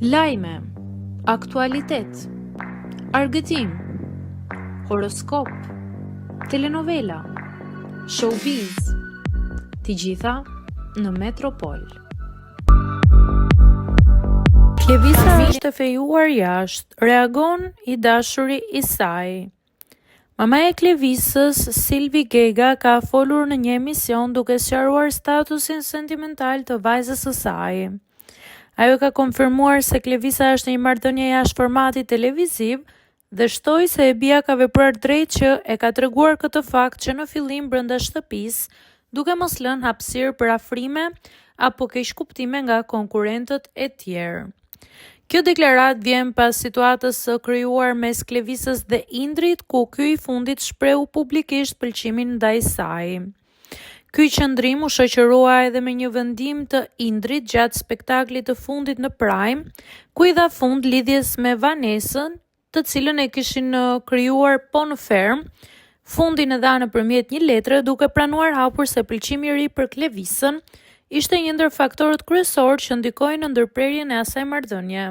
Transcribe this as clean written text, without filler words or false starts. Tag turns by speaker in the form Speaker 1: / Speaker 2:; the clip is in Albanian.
Speaker 1: Lajme, aktualitet, argëtim, horoskop, telenovela, showbiz, të gjitha në Metropol. Klevisa është e fejuar jashtë, reagon i dashuri i saj. Mamaja e Klevisës, Silvi Gega ka folur në një emision duke sqaruar statusin sentimental të vajzës së saj. Ajo ka konfirmuar se Klevisa është në një marrëdhënie jashtë formatit televiziv dhe shtoi se e bija ka vepruar drejt që e ka treguar këtë fakt që në fillim brenda shtëpisë, duke mos lënë hapësirë për afrime apo keqkuptime nga konkurrentët e tjerë. Kjo deklaratë vjen pas situatës së krijuar mes Klevisës dhe Indrit, ku ky i fundit shprehu publikisht pëlqimin ndaj saj. Ky qëndrim u shoqërua edhe me një vendim të Indrit gjatë spektaklit të fundit në Prime, ku i dha fund lidhjes me Vanesën, të cilën e kishin krijuar po në fermë, fundin e dha nëpërmjet një letre duke pranuar hapur se pëlqimi i ri për Klevisën ishte një ndër faktorët kryesorë që ndikoi në ndërprerjen e asaj marrëdhënie.